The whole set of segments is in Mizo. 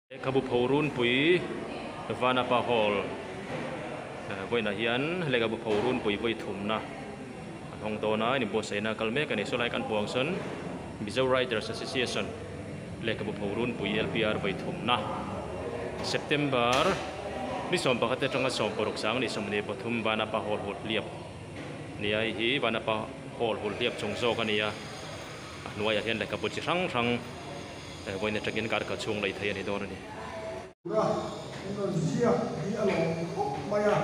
Lehkhabu pho runpui Vanapa Hall vawiinah hian lehkhabu pho runpui vawi thumna an hawng dawn a inbuatsaihna a kal mek a ni. Saw lai kan hmuh ang sawn Mizo Writers Association lehkhabu pho runpui LPR vawi thumna September ni 11 atanga 16 sang ni 23 Vanapa Hall Hulhliap nia hei hi Vanapa Hall Hulhliap chung zawk a ni a a hnuaiah hian lehkhabu chi hrang hrang. Vawiin atangin kar khat chhung lei thei a ni dawn a ni. Tura in rawn ziak hi a lawm khawp mai a,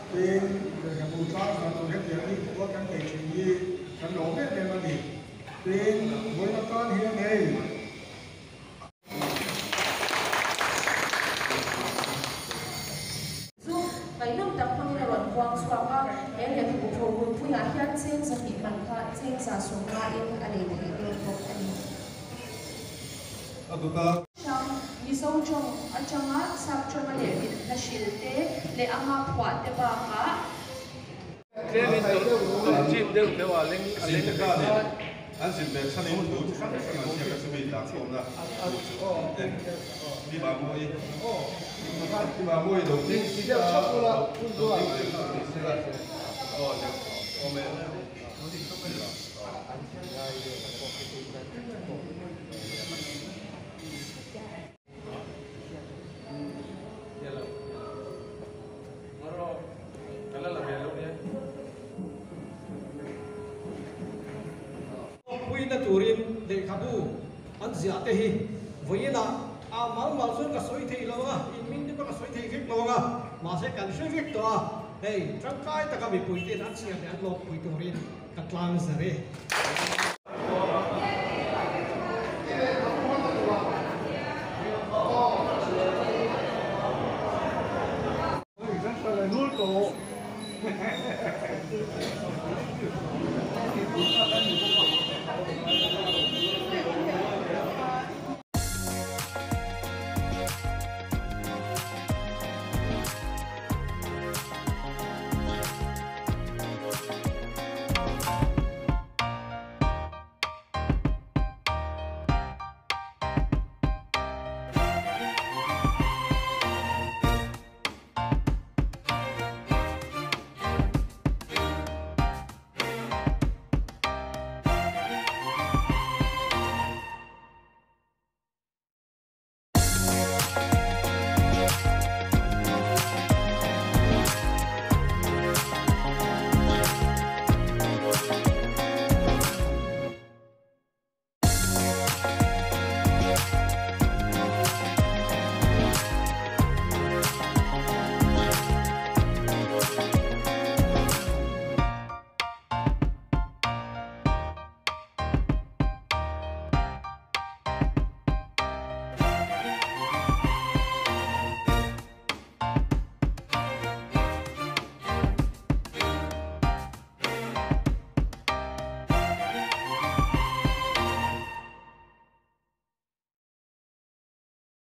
tin lehkhabu tlang zan tur hetiang hi khua kan nei thin hi kan lawm em em a ni. Tin, vawiin atan hian hei. Chu ngaihnawm tak hmangin a rawn puang chhuak a, he lehkhabu pho hunpuiah hian cheng 200 man kha cheng 150 in a lei theih dawn bawk a ni. Hrang Mizo tawng atanga sap tawnga leh hla hril te leh ama phuah te bakah. Tlemin tawlh chip deuh deuh a leng a leng Zin te an zin ve chhan in thu chi hrang hrang an ziak a chumi dah khawmna thu chu en Pi Mamawii Pi Mamawii lo ding lo ding ve kha ni se la aw le awm e. Puina turin lehkhabu an ziah te hi vawiinah a mal mal chuan ka sawi thei lo ang a, in hming te pawh ka sawi thei vek lo ang a, mahse kan hre vek tawh a, hei tangkai taka mipui ten an chhiar leh an lawmpui turin ka tlang zar e.